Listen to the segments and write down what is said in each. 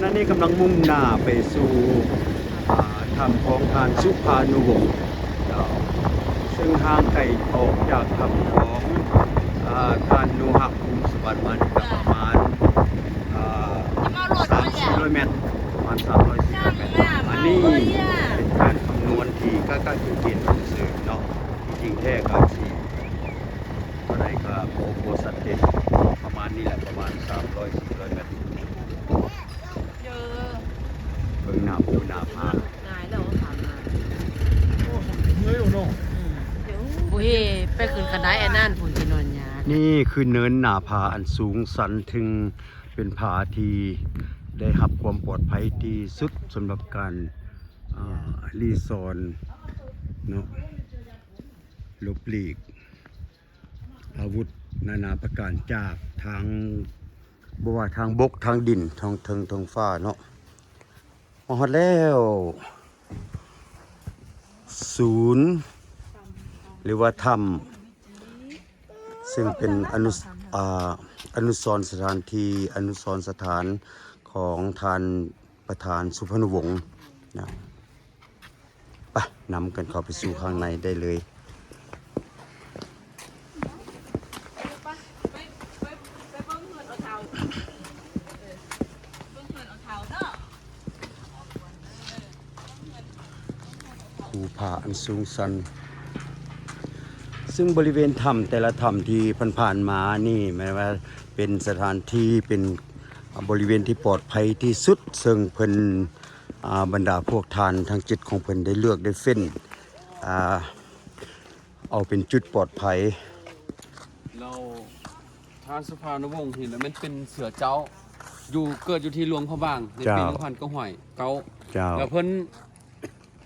ຂະນະນີ້ກຳລັງມຸ່ງໜ້າໄປສູ່ ອ່າ ຖ້ຳຂອງທ່ານສຸພານຸວົງເຈົ້າ ເຊິ່ງຫ່າງໄກອອກຈາກຖ້ຳຂອງ ອ່າ ທ່ານນູຮັກ ພູມສະຫວັນມານີ້ກໍປະມານ ອ່າ ສາມສີ່ຮ້ອຍແມັດ ປະມານສາມຮ້ອຍສີ່ຮ້ອຍແມັດ. ອັນນີ້ເປັນການຄຳນວນທີ່ກະກະເກນໆຊື່ໆເນາະ ທີ່ຈິງແທ້ກໍຊິ ເທົ່າໃດກໍບໍ່ ບໍ່ຊັດເຈນ ປະມານນີ້ແຫຼະ ປະມານສາມຮ້ອຍສີ່ຮ້ອຍແມັດ. ເບິ່ງໜ້າພູໜ້າຜາ ໂອ້ ເມື່ອຍເນາະ. ອືມ ໂອ້ເຮ ໄປຂຶ້ນຂັ້ນໄດອັນນັ້ນພຸ້ນ ທີ່ນອນຍາກ. ນີ້ຄືເນີນໜ້າຜາອັນສູງຊັນ ເຖິງເປັນຜາທີ່ໄດ້ຮັບຄວາມປອດໄພທີ່ສຸດສຳລັບການ ອ່າ ລີ້ຊ່ອນເນາະ ຫຼົບຫຼີກອາວຸດນານາປະການຈາກທາງ ບໍ່ວ່າທາງບົກ ທາງດິນ ທາງເທິງ ທາງຟ້າເນາະ. ມາຮອດແລ້ວ ສູນ ຫຼືວ່າຖ້ຳ ເຊິ່ງເປັນອະນຸ ອ່າ ອະນຸສອນສະຖານທີ່ ອະນຸສອນສະຖານຂອງທ່ານປະທານສຸພານຸວົງນະ. ໄປ ນຳກັນເຂົ້າໄປສູ່ຂ້າງໃນໄດ້ເລີຍ. ພູຜາອັນສູງຊັນ ເຊິ່ງບໍລິເວນຖ້ຳແຕ່ລະຖ້ຳທີ່ຜ່ານໆມານີ້ ແມ່ນວ່າເປັນສະຖານທີ່ ເປັນ ອ່າ ບໍລິເວນທີ່ປອດໄພທີ່ສຸດ ເຊິ່ງເພິ່ນ ອ່າ ບັນດາພວກທ່ານທັງເຈັດຂອງເພິ່ນໄດ້ເລືອກໄດ້ເຟ້ນ ອ່າ ເອົາເປັນຈຸດປອດໄພ. ແລ້ວທ່ານສຸພານຸວົງນີ້ລະແມ່ນເປັນເສືອເຈົ້າ ຢູ່ ເກີດຢູ່ທີ່ຫຼວງພະບາງໃນປີ ເຈົ້າ ໜຶ່ງພັນເກົ້າຮ້ອຍເກົ້າ ເຈົ້າ ແລ້ວເພິ່ນ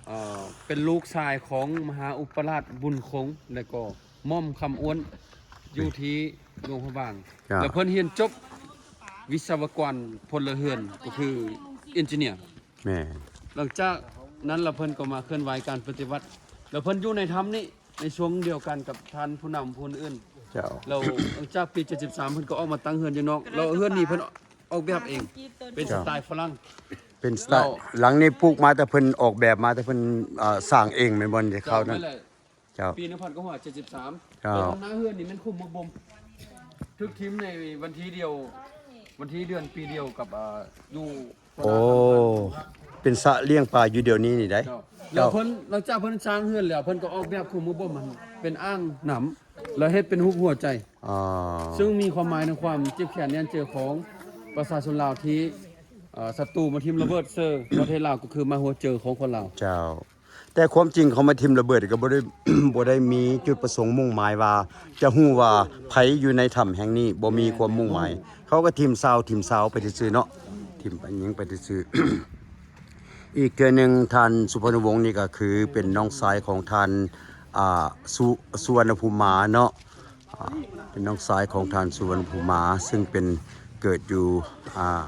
ເອີ ເປັນລູກຊາຍຂອງມະຫາອຸປະລາດບຸນຄົງ ແລະກໍໝ່ອມຄຳອ້ວນ ເອີ ຢູ່ທີ່ຫຼວງພະບາງ ເຈົ້າ ແລ້ວເພິ່ນຮຽນຈົບວິສະວະກອນພົນລະເຮືອນ ກໍຄືເອັນຈິເນຍ. ແມ່ນ ຫຼັງຈາກນັ້ນລະເພິ່ນກໍມາເຄື່ອນໄຫວການປະຕິວັດ ແລ້ວເພິ່ນຢູ່ໃນຖ້ຳນີ້ໃນຊ່ວງດຽວກັນກັບທ່ານຜູ້ນຳຜູ້ອື່ນ ເຈົ້າ ແລ້ວຫຼັງຈາກປີເຈັດສິບສາມ ເພິ່ນກໍອອກມາຕັ້ງເຮືອນຢູ່ນອກ ແລ້ວເຮືອນນີ້ເພິ່ນອອກແບບເອງ ເປັນສະໄຕຝຣັ່ງ ເປັນສະໄຕ ແລ້ວຫຼັງນີ້ປູກມາແຕ່ເພິ່ນອອກແບບມາ ແຕ່ເພິ່ນ ເອີ ສ້າງເອງແມ່ນບໍ່ ເຈົ້າ ຄາວນັ້ນ ແມ່ນແຫຼະ. ເຈົ້າ ປີໜຶ່ງພັນເກົ້າຮ້ອຍເຈັດສິບສາມ ເຈົ້າ ເປັນໜ້າເຮືອນນີ້ແມ່ນຂຸມໝາກບົມ ຖືກຖິ້ມໃນວັນທີດຽວ ວັນທີເດືອນປີດຽວກັບ ອ່າ ຢູ່ ໂອ້ ເປັນສະລ້ຽງປາຢູ່ດຽວນີ້ນີ້ໄດ໋. ເຈົ້າ ເຈົ້າ ແລ້ວເພິ່ນ ຫຼັງຈາກເພິ່ນສ້າງເຮືອນແລ້ວ ເພິ່ນກໍອອກແບບຂຸມໝາກບົມຫັ້ນເປັນອ່າງນ້ຳ ແລ້ວເຮັດເປັນຮູບຫົວໃຈ ອໍ ເຊິ່ງມີຄວາມໝາຍໃນຄວາມເຈັບແຄ້ນແຄ້ນເຈີຂອງປະຊາຊົນລາວທີ່ ເອີ ສັດຕູມາຖິ້ມລະເບີດໃສ່ປະເທດລາວ ກໍຄືມາຫົວເຈີຂອງຄົນລາວ. ເຈົ້າ ແຕ່ຄວາມຈິງເຂົາມາຖິ້ມລະເບີດກໍບໍ່ໄດ້ ບໍ່ໄດ້ມີຈຸດປະສົງມຸ່ງໝາຍວ່າຈະຮູ້ວ່າໃຜຢູ່ໃນຖ້ຳແຫ່ງນີ້ ບໍ່ມີຄວາມມຸ່ງໝາຍ ເຂົາກໍຖິ້ມຊາວ ຖິ້ມຊາວໄປຊື່ໆເນາະ ຖິ້ມໄປຍິງໄປຊື່ໆ. ອີກເທື່ອໜຶ່ງ ທ່ານສຸພານຸວົງນີ້ກໍຄືເປັນນ້ອງຊາຍຂອງທ່ານ ອ່າ ສຸ ສຸວັນນະພູມາເນາະ ອ່າ ເປັນນ້ອງຊາຍຂອງທ່ານສຸວັນນະພູມາ ເຊິ່ງເປັນ ເກີດຢູ່ ອ່າ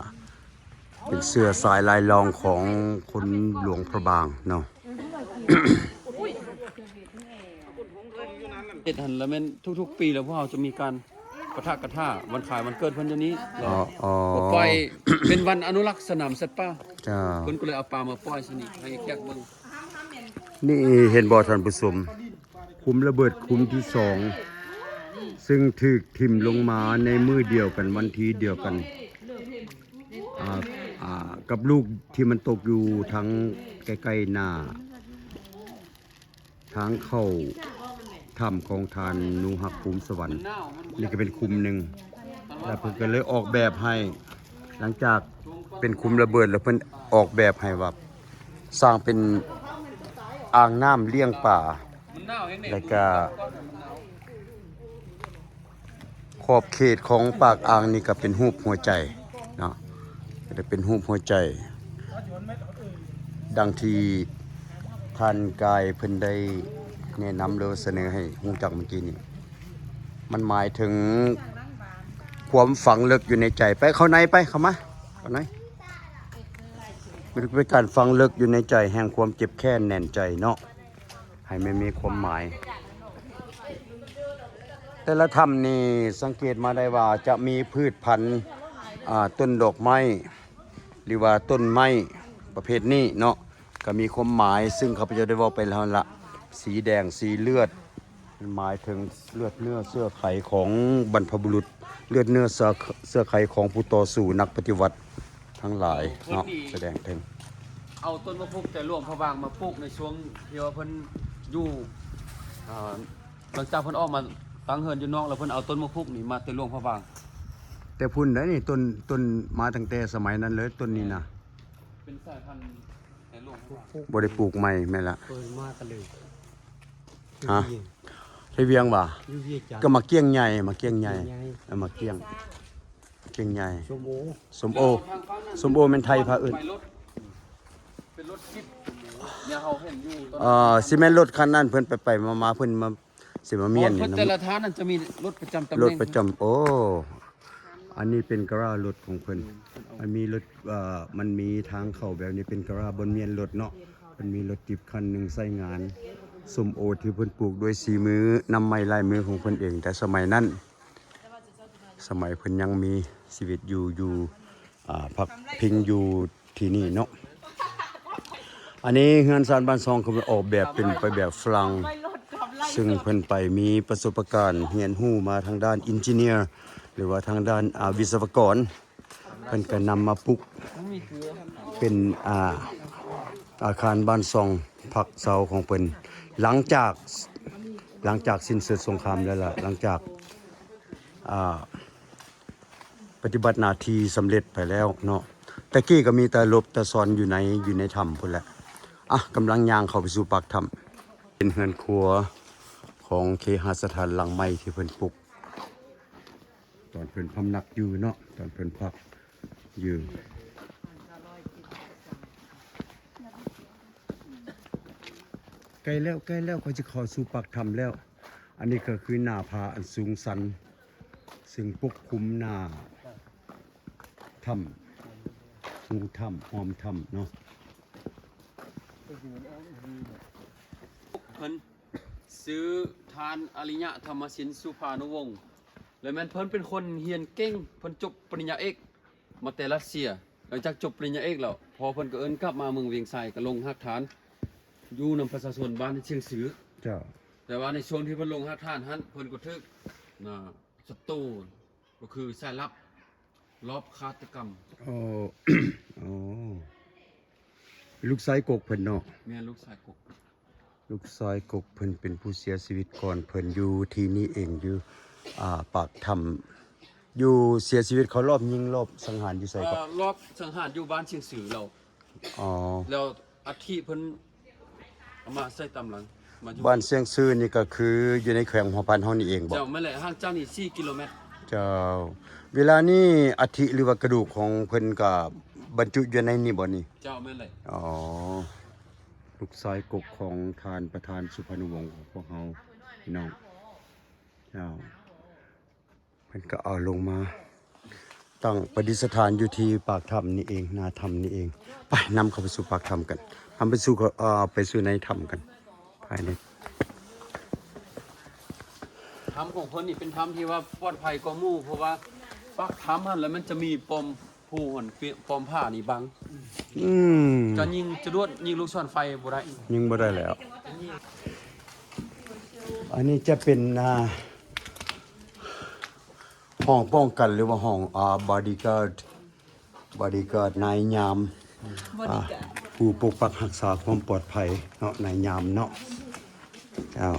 ເປັນເຊື້ອສາຍລາຍລອງຂອງຄົນຫຼວງພະບາງເນາະ. ເຮັດຫັ້ນລະແມ່ນທຸກໆປີລະ ພວກເຮົາຈະມີການປະທະກະທ່າວັນຄ້າຍວັນເກີດເພິ່ນຢູ່ນີ້ ອໍ ອໍ ກໍປ່ອຍເປັນວັນອະນຸລັກສະໜາມສັດປ່າ. ເຈົ້າ ເພິ່ນກໍເລີຍເອົາປາມາປ່ອຍຊະນີ້ໃຫ້ແຂກເບິ່ງ. ນີ້ເຫັນບໍ່ທ່ານຜູ້ຊົມ ຂຸມລະເບີດຂຸມທີສອງ ເຊິ່ງຖືກຖິ້ມລົງມາໃນມື້ດຽວກັນ ວັນທີດຽວກັນ ອ່າ ອ່າ ກັບລູກທີ່ມັນຕົກຢູ່ທາງໃກ້ໆໜ້າ ທາງເຂົ້າຖ້ຳຂອງທ່ານໜູຮັກພູມສະຫວັນ. ນີ້ກໍເປັນຂຸມໜຶ່ງ ແລ້ວເພິ່ນກໍເລີຍອອກແບບໃຫ້ ຫຼັງຈາກເປັນຂຸມລະເບີດແລ້ວ ເພິ່ນອອກແບບໃຫ້ວ່າສ້າງເປັນອ່າງນ້ຳລ້ຽງປາ ແລ້ວກໍ ຂອບເຂດຂອງປາກອ່າງນີ້ກໍເປັນຮູບຫົວໃຈເນາະ ກໍໄດ້ເປັນຮູບຫົວໃຈ ດັ່ງທີ່ທ່ານກາຍເພິ່ນໄດ້ແນະນຳ ຫຼືສະເໜີໃຫ້ຮູ້ຈັກເມື່ອກີ້ນີ້ ມັນໝາຍເຖິງຄວາມຝັງເລິກຢູ່ໃນໃຈ. ໄປເຂົ້າໃນ ໄປເຂົ້າມາ ເຂົ້າໃນ ມັນເປັນການຝັງເລິກຢູ່ໃນໃຈແຫ່ງຄວາມເຈັບແຄ້ນແໜ້ນໃຈເນາະ. ໃຫ້ມັນມີຄວາມໝາຍ. ແຕ່ລະຖ້ຳນີ້ສັງເກດມາໄດ້ວ່າຈະມີພືດພັນ ອ່າ ຕົ້ນດອກໄມ້ ຫຼືວ່າຕົ້ນໄມ້ປະເພດນີ້ເນາະ ກໍມີຄວາມໝາຍ ຊຶ່ງຂ້າພະເຈົ້າໄດ້ເວົ້າໄປແລ້ວນັ້ນລະ ສີແດງ ສີເລືອດ ໝາຍເຖິງເລືອດເນື້ອເຊື້ອໄຂຂອງບັນພະບຸລຸດ ເລືອດເນື້ອເຊື້ອ ເຊື້ອໄຂຂອງຜູ້ຕໍ່ສູ້ ນັກປະຕິວັດທັງຫຼາຍເນາະ ເພິ່ນນີ້ສະແດງເຖິງ ເອົາຕົ້ນໝາກພຸກແຕ່ຫຼວງພະບາງມາປູກໃນຊ່ວງທີ່ວ່າເພິ່ນຢູ່ ອ່າ ຫຼັງຈາກເພິ່ນອອກມາຕັ້ງເຮືອນຢູ່ນອກແລ້ວ ເພິ່ນເອົາຕົ້ນໝາກພຸກນີ້ມາແຕ່ຫຼວງພະບາງ ແຕ່ພຸ້ນໃດ໋ນີ້ ຕົ້ນ ຕົ້ນມາຕັ້ງແຕ່ສະໄໝນັ້ນເລີຍ ຕົ້ນນີ້ນະ ເປັນສາຍພັນແຕ່ຫຼວງພະບາງ ບໍ່ໄດ້ປູກໃໝ່ແມ່ນລະ ເປີດມາກໍເລີຍ ຮະ ຢູ່ວຽງ ໄທວຽງຫວາ ຢູ່ວຽງຈັນ ກໍໝາກກ້ຽງໃຫຍ່ ໝາກກ້ຽງໃຫຍ່ ໝາກກ້ຽງໃຫຍ່ ເອີ ໝາກກ້ຽງ ກ້ຽງໃຫຍ່ ສົ້ມໂອ ສົ້ມໂອ ແລ້ວທາງຝັ່ງນັ້ນ ສົ້ມໂອແມ່ນໄທພາເອີ້ນ ເປັນລົດ ເປັນລົດຈິບ ແນວເຮົາເຫັນຢູ່ຕອນ ເອີ ຊິແມ່ນລົດຄັນນັ້ນ ເພິ່ນໄປໆມາໆ ເພິ່ນມາ ຊິມາມ້ຽນນີ້ນຳ ແຕ່ລະທ່ານນັ້ນຈະມີລົດປະຈຳຕຳແໜ່ງ ລົດປະຈຳ ໂອ້ ອັນນີ້ເປັນກາຣາດລົດຂອງເພິ່ນ ອືມ ເພິ່ນເອົາ ມັນມີລົດ ເອີ ມັນມີທາງເຂົ້າແບບນີ້ ເປັນກາຣາດບ່ອນມ້ຽນລົດເນາະ ເພິ່ນມີລົດຈິບຄັນໜຶ່ງໃຊ້ງານ ສົ້ມໂອທີ່ເພິ່ນປູກດ້ວຍສີມື ນ້ຳໄມ້ລາຍມືຂອງເພິ່ນເອງ ແຕ່ສະໄໝນັ້ນ ສະໄໝເພິ່ນຍັງມີຊີວິດຢູ່ ຢູ່ ອ່າ ພັກພິງຢູ່ທີ່ນີ້ເນາະ ອັນນີ້ເຮືອນຊານບ້ານຊ່ອງ ເຂົາອອກແບບເປັນໄປແບບຝຣັ່ງ ຊຶ່ງເພິ່ນໄປມີປະສົບປະການຮຽນຮູ້ມາທາງດ້ານເອັນຈິເນຍ ຫຼືວ່າທາງດ້ານ ອ່າ ວິສະວະກອນ ເພິ່ນກໍນຳມາປຸກເປັນ ອ່າ ອາຄານບ້ານຊ່ອງພັກເຊົາຂອງເພິ່ນ ຫຼັງຈາກ ຫຼັງຈາກສິ້ນສຸດສົງຄາມແລ້ວລະ ຫຼັງຈາກ ອ່າ ປະຕິບັດໜ້າທີ່ສຳເລັດໄປແລ້ວເນາະ ແຕ່ກີ້ກໍມີແຕ່ຫຼົບແຕ່ຊ່ອນຢູ່ໃນ ຢູ່ໃນຖ້ຳພຸ້ນແຫຼະ ອ່ະ ກຳລັງຍ່າງເຂົ້າໄປສູ່ປາກຖ້ຳ ເປັນເຮືອນຄົວຂອງເຄຫະສະຖານຫຼັງໃໝ່ທີ່ເພິ່ນປຸກ ຕອນເພິ່ນພຳນັກຢູ່ເນາະ ຕອນເພິ່ນພັກຢູ່ ໃກ້ແລ້ວ ໃກ້ແລ້ວ ຂ້ອຍຊິເຂົ້າສູ່ປາກຖ້ຳແລ້ວ ອັນນີ້ກໍຄືໜ້າຜາອັນສູງຊັນ ຊຶ່ງປົກຄຸມໜ້າຖ້ຳ ຮູຖ້ຳ ອ້ອມຖ້ຳເນາະ ເພິ່ນ ຊື່ທ່ານອະລິຍະ ທຳມະສິນ ສຸພານຸວົງ ແລະ ແມ່ນເພິ່ນເປັນຄົນຮຽນເກັ່ງ ເພິ່ນຈົບປະລິນຍາເອກມາແຕ່ຣັດເຊຍ. ຫຼັງຈາກຈົບປະລິນຍາເອກແລ້ວ ພໍ່ເພິ່ນກໍເອີ້ນກັບມາເມືອງວຽງໄຊ ກໍລົງຮາກຖານຢູ່ນຳປະຊາຊົນບ້ານຊຽງຊື. ເຈົ້າ. ແຕ່ວ່າໃນຊ່ວງທີ່ເພິ່ນລົງຮາກຖານຫັ້ນ ເພິ່ນກໍຖືກ ອ່າ ສັດຕູ ກໍຄືສາຍລັບລອບຄາດຕະກຳ. ອໍ ອໍ ລູກຊາຍກົກເພິ່ນເນາະ? ແມ່ນ ລູກຊາຍກົກ. ລູກຊາຍກົກເພິ່ນເປັນຜູ້ເສຍຊີວິດກ່ອນ ເພິ່ນຢູ່ທີ່ນີ້ເອງ ຢູ່ ອ່າ ປາກຖ້ຳ ຢູ່ ເສຍຊີວິດເຂົາລອບຍິງລອບສັງຫານຢູ່ໃສກໍ? ເອີ ລອບສັງຫານຢູ່ບ້ານຊຽງຊືແລ້ວ. ອໍ ແລ້ວອັດຖິເພິ່ນເອົາມາໃສ່ຕາມຫຼັງ ມາຢູ່ ບ້ານຊຽງຊືນີ້ກໍຄືຢູ່ໃນແຂວງຫົວພັນເຮົານີ້ເອງບໍ? ເຈົ້າ ແມ່ນແຫຼະ ຫ່າງຈາກນີ້ສີ່ກິໂລແມັດ. ເຈົ້າ ເວລານີ້ອັດຖິ ຫຼືວ່າກະດູກຂອງເພິ່ນກໍບັນຈຸຢູ່ໃນນີ້ບໍນີ້? ເຈົ້າ ແມ່ນແຫຼະ. ອໍ ລູກຊາຍກົກຂອງທ່ານປະທານສຸພານຸວົງຂອງພວກເຮົາ ພີ່ນ້ອງ. ເຈົ້າ. ເພິ່ນກໍເອົາລົງມາຕັ້ງປະດິດສະຖານຢູ່ທີ່ປາກຖ້ຳນີ້ເອງ ໜ້າຖ້ຳນີ້ເອງ. ໄປ ນຳເຂົ້າໄປສູ່ປາກຖ້ຳກັນ ນຳໄປສູ່ ເອີ ໄປສູ່ໃນຖ້ຳກັນ ພາຍໃນຖ້ຳຂອງເພິ່ນນີ້ເປັນຖ້ຳທີ່ວ່າປອດໄພກວ່າໝູ່ ເພາະວ່າປາກຖ້ຳຫັ້ນ ແລ້ວມັນຈະມີປ້ອມ ຜູ້ຫັ້ນ ປ້ອມຜານີ້ບັງ. ອືມ ຈະຍິງຈະລວດ ຍິງລູກສອນໄຟບໍ່ໄດ້ ຍິງບໍ່ໄດ້ແລ້ວ. ອັນນີ້ຈະເປັນ ອ່າ ຫ້ອງປ້ອງກັນ ຫຼືວ່າຫ້ອງ ອ່າ ບອດີ້ກາດ ບອດີ້ກາດ ນາຍຍາມ ອ່າ ຜູ້ປົກປັກຮັກສາຄວາມປອດໄພເນາະ ນາຍຍາມເນາະ. ເຈົ້າ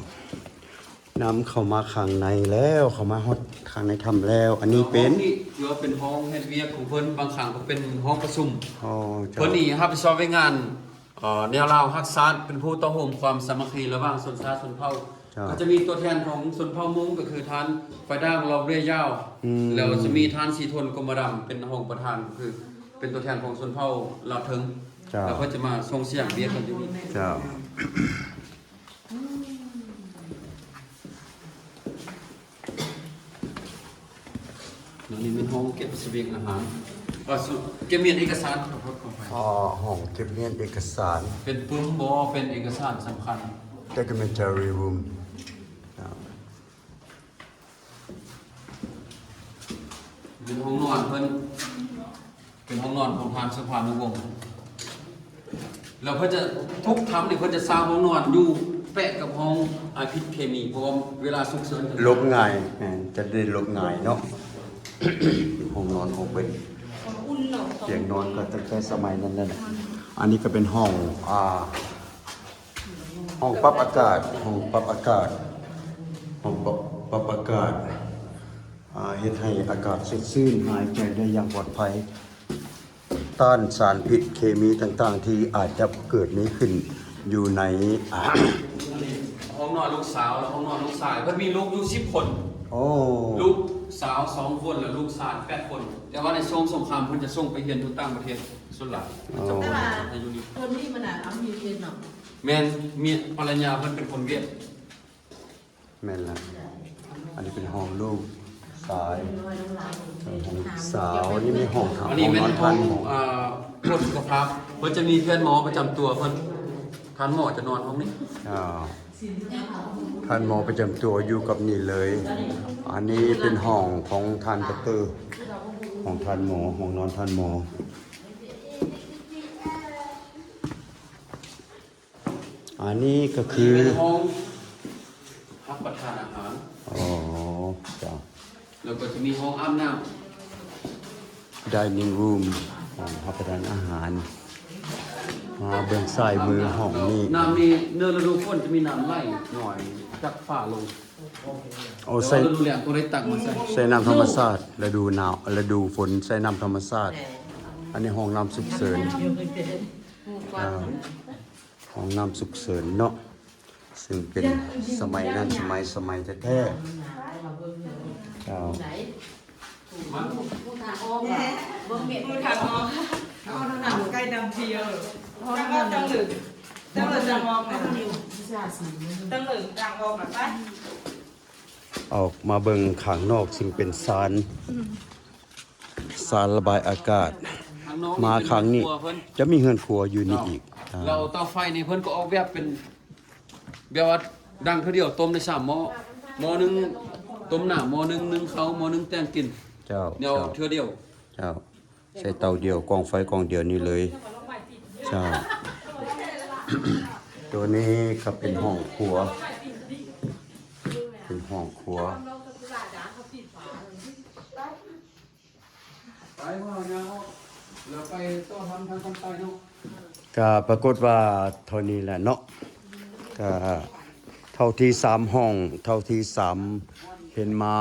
ນຳເຂົ້າມາຂ້າງໃນແລ້ວ ເຂົ້າມາຮອດຂ້າງໃນຖ້ຳແລ້ວ. ອັນນີ້ເປັນ ຫ້ອງນີ້ຖືວ່າເປັນຫ້ອງເຮັດວຽກຂອງເພິ່ນ ບາງຄັ້ງກໍເປັນຫ້ອງປະຊຸມ. ອໍ ເຈົ້າ. ເພິ່ນນີ້ຮັບຜິດຊອບວຽກງານ ເອີ ແນວລາວຮັກຊາດ ເປັນຜູ້ຕໍ່ໂຮມຄວາມສາມັກຄີລະຫວ່າງຊົນຊາດຊົນເຜົ່າ. ເຈົ້າ. ກໍຈະມີຕົວແທນຂອງຊົນເຜົ່າມົ້ງ ກໍຄືທ່ານໄຟດ່າງ ລອບເຣຍຍາວ. ອືມ. ແລ້ວຈະມີທ່ານສີທົນ ກົມມະດຳ ເປັນຮອງປະທານ ກໍຄືເປັນຕົວແທນຂອງຊົນເຜົ່າລາວເທິງ. ເຈົ້າ. ແລ້ວເພິ່ນຈະມາສົ່ງສຽງວຽກກັນຢູ່ນີ້. ເຈົ້າ. ອັນນີ້ແມ່ນຫ້ອງເກັບສະບຽງອາຫານ ເອີ ເກັບມ້ຽນເອກະສານ ຂໍໂທດ ຂໍອະໄພ. ອໍ ຫ້ອງເກັບມ້ຽນເອກະສານ ເປັນປຶ້ມບໍ ເປັນເອກະສານສຳຄັນ Documentary Room. ເປັນຫ້ອງນອນເພິ່ນ. ເປັນຫ້ອງນອນຂອງທ່ານສຸພານຸວົງ ແລ້ວເພິ່ນຈະ ທຸກຖ້ຳນີ້ເພິ່ນຈະສ້າງຫ້ອງນອນຢູ່ແປະກັບຫ້ອງອາພິດເຄມີ ເພາະວ່າເວລາສຸກເສີນ ຫຼົບງ່າຍ ແມ່ນ ຈະໄດ້ຫຼົບງ່າຍເນາະ. ຫ້ອງນອນຂອງເພິ່ນ ຕຽງນອນກໍຕັ້ງແຕ່ສະໄໝນັ້ນແຫຼະ. ອັນນີ້ກໍເປັນຫ້ອງ ອ່າ ຫ້ອງປັບອາກາດ ຫ້ອງປັບອາກາດ ຫ້ອງປັບ ປັບອາກາດ ອ່າ ເຮັດໃຫ້ອາກາດສົດຊື່ນ ຫາຍໃຈໄດ້ຢ່າງປອດໄພ ຕ້ານສານພິດເຄມີຕ່າງໆ ທີ່ອາດຈະເກີດມີຂຶ້ນຢູ່ໃນ ຫ້ອງນອນລູກສາວ ແລະ ຫ້ອງນອນລູກຊາຍ. ເພິ່ນມີລູກຢູ່ສິບຄົນ. ໂອ້ ລູກສາວສອງຄົນ ແລະ ລູກຊາຍແປດຄົນ. ແຕ່ວ່າໃນຊ່ວງສົງຄາມ ເພິ່ນຈະສົ່ງໄປຮຽນຢູ່ຕ່າງປະເທດສ່ວນຫຼາຍ. ອໍ ເຈົ້າຂອງ ແຕ່ວ່າ ໃຫ້ຢູ່ນີ້ ເພິ່ນມີບັນດາອາມີເພດເນາະ. ແມ່ນ ເມຍ ພັນລະຍາເພິ່ນເປັນຄົນຫວຽດ. ແມ່ນລະ ອັນນີ້ເປັນຫ້ອງລູກຊາຍ ເອີ ຫ້ອງລູກສາວ. ອັນນີ້ມີຫ້ອງ ຫ້ອງນອນທ່ານ ອັນນີ້ແມ່ນຫ້ອງ ເອີ ກວດສຸຂະພາບ. ເພິ່ນຈະມີແພດໝໍປະຈຳຕົວເພິ່ນ. ທ່ານໝໍຈະນອນຫ້ອງນີ້. ອ່າ ທ່ານໝໍປະຈຳຕົວຢູ່ກັບນີ້ເລີຍ. ອັນນີ້ເປັນຫ້ອງຂອງທ່ານດັອກເຕີ ຂອງທ່ານໝໍ ຫ້ອງນອນທ່ານໝໍ. ອັນນີ້ກໍຄື ອັນນີ້ເປັນຫ້ອງຮັບປະທານອາຫານ. ອໍ ເຈົ້າ. ແລ້ວກໍຈະມີຫ້ອງອາບນ້ຳ dining room ຫ້ອງຮັບປະທານອາຫານ. ມາເບື້ອງຊ້າຍມືຫ້ອງນີ້ ນ້ຳນີ້ ເມື່ອລະດູຝົນຈະມີນ້ຳໄຫຼໜ້ອຍຈາກຝາລົງ. ໂອ້ ແຕ່ວ່າ ໃຊ້ ລະດູແລ້ງຕ້ອງໄດ້ຕັກມາໃສ່ ໃຊ້ນ້ຳທຳມະຊາດ. ລະດູໜາວ ລະດູຝົນໃຊ້ນ້ຳທຳມະຊາດ. ອັນນີ້ຫ້ອງນ້ຳສຸກເສີນ. ອ່າ ຫ້ອງນ້ຳສຸກເສີນເນາະ ຊຶ່ງເປັນສະໄໝນັ້ນສະໄໝ ສະໄໝແທ້ໆ. ເຈົ້າ ອອກມາເບິ່ງຂ້າງນອກ ຊຶ່ງເປັນຊານ ຊານລະບາຍອາກາດ. ມາຄັ້ງນີ້ຈະມີເຮືອນຄົວຢູ່ນີ້ອີກ. ອ່າ ແລ້ວເຕົາໄຟນີ້ເພິ່ນກໍອອກແບບເປັນ ແບບວ່າດັງເທື່ອດຽວຕົ້ມໄດ້ສາມໝໍ້. ໝໍ້ໜຶ່ງຕົ້ມນ້ຳ ໝໍ້ໜຶ່ງໜຶ້ງເຂົ້າ ໝໍ້ໜຶ່ງແຕ່ງກິນ. ເຈົ້າ ແນວເທື່ອດຽວ. ເຈົ້າ ໃຊ້ເຕົາດຽວ ກອງໄຟກອງດຽວນີ້ເລີຍ. ເຈົ້າ ໂຕນີ້ກໍເປັນຫ້ອງຄົວ ເປັນຫ້ອງຄົວ. ໄປ ພວກເຮົາຍ່າງອອກ ແລ້ວໄປຕໍ່ທາງ ທາງຂ້າງໃຕ້ເນາະ. ກະປາກົດວ່າເທົ່ານີ້ແຫຼະເນາະ ກະເທົ່າທີ່ສາມຫ້ອງ ເທົ່າທີ່ສາມເຫັນມາ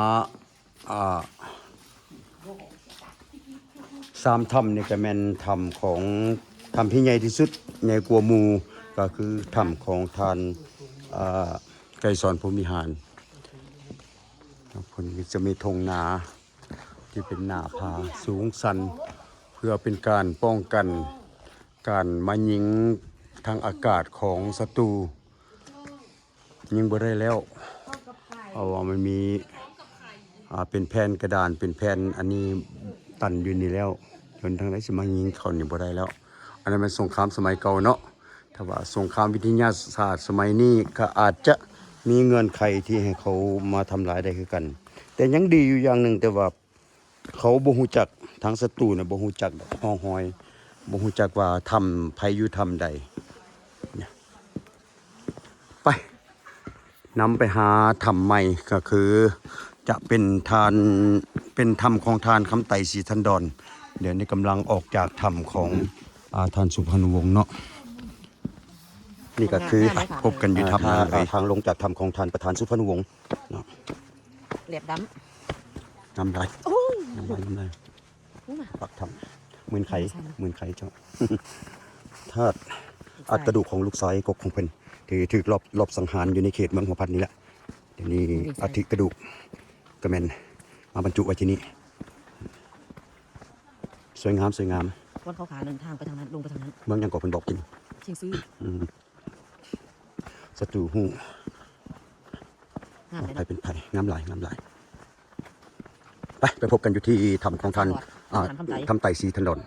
ອ່າ ສາມຖ້ຳນີ້ກະແມ່ນຖ້ຳຂອງ ຖ້ຳທີ່ໃຫຍ່ທີ່ສຸດ ໃຫຍ່ກວ່າໝູ່ ກະຄືຖ້ຳຂອງທ່ານ ອ່າ ໄກສອນ ພົມວິຫານ. ເພິ່ນຈະມີທົ່ງນາ ທີ່ເປັນໜ້າຜາສູງຊັນ ເພື່ອເປັນການປ້ອງກັນການມາຍິງທາງອາກາດຂອງສັດຕູ. ຍິງບໍ່ໄດ້ແລ້ວ ເພາະວ່າມັນມີ ອ່າ ເປັນແຜ່ນກະດານ ເປັນແຜ່ນອັນນີ້ຕັນຢູ່ນີ້ແລ້ວ ຈົນທາງໃດຊິມາຍິງເຂົານີ້ບໍ່ໄດ້ແລ້ວ. ອັນນັ້ນແມ່ນສົງຄາມສະໄໝເກົ່າເນາະ. ຖ້າວ່າສົງຄາມວິທະຍາສາດສະໄໝນີ້ ກໍອາດຈະມີເງື່ອນໄຂທີ່ໃຫ້ເຂົາມາທຳລາຍໄດ້ຄືກັນ. ແຕ່ຍັງດີຢູ່ຢ່າງໜຶ່ງ ແຕ່ວ່າເຂົາບໍ່ຮູ້ຈັກ ທາງສັດຕູນະບໍ່ຮູ້ຈັກດອກຮ່ອງຮອຍ ບໍ່ຮູ້ຈັກວ່າຖ້ຳໃຜຢູ່ຖ້ຳໃດ. ໄປ ນຳໄປຫາຖ້ຳໃໝ່ ກໍຄືຈະເປັນທ່ານ ເປັນຖ້ຳຂອງທ່ານຄຳໄຕ ສີທັນດອນ. ດຽວນີ້ກຳລັງອອກຈາກຖ້ຳຂອງ ອ່າ ທ່ານສຸພານຸວົງເນາະ. ນີ້ກໍຄື ພົບກັນຢູ່ຖ້ຳນັ້ນເລີຍ ທາງລົງຈາກຖ້ຳຂອງທ່ານປະທານສຸພານຸວົງເນາະ. ແຫຼບດຳ ນ້ຳລາຍ ໂອ້ຍ ນ້ຳລາຍ ນ້ຳລາຍ. ໂອ້ຍ ປາກຖ້ຳ ໝື່ນໄຄ ໝື່ນໄຄເຈົ້າ. ທາດອັດກະດູກຂອງລູກຊາຍກົກຂອງເພິ່ນ ທີ່ຖືກລອບ ລອບສັງຫານຢູ່ໃນເຂດເມືອງຫົວພັນນີ້ແຫຼະ. ດຽວນີ້ອັດຖິກະດູກກະແມ່ນມາບັນຈຸໄວ້ທີ່ນີ້. ສວຍງາມ ສວຍງາມ. ບ່ອນເຂົາຂານັ້ນ ທາງໄປທາງນັ້ນ ລົງໄປທາງນັ້ນ. ເມືອງຫຍັງເກາະເພິ່ນບອກກິນ? ຊຽງຊື. ອືມ. ສັດຕູຮູ້ ງາມເລີຍ ໃຜເປັນໃຜ ງາມຫຼາຍ ງາມຫຼາຍ. ໄປ ໄປພົບກັນຢູ່ທີ່ຖ້ຳຂອງທ່ານ ອ່າ ຄຳໄຕ ຄຳໄຕ ສີທັນດອນ.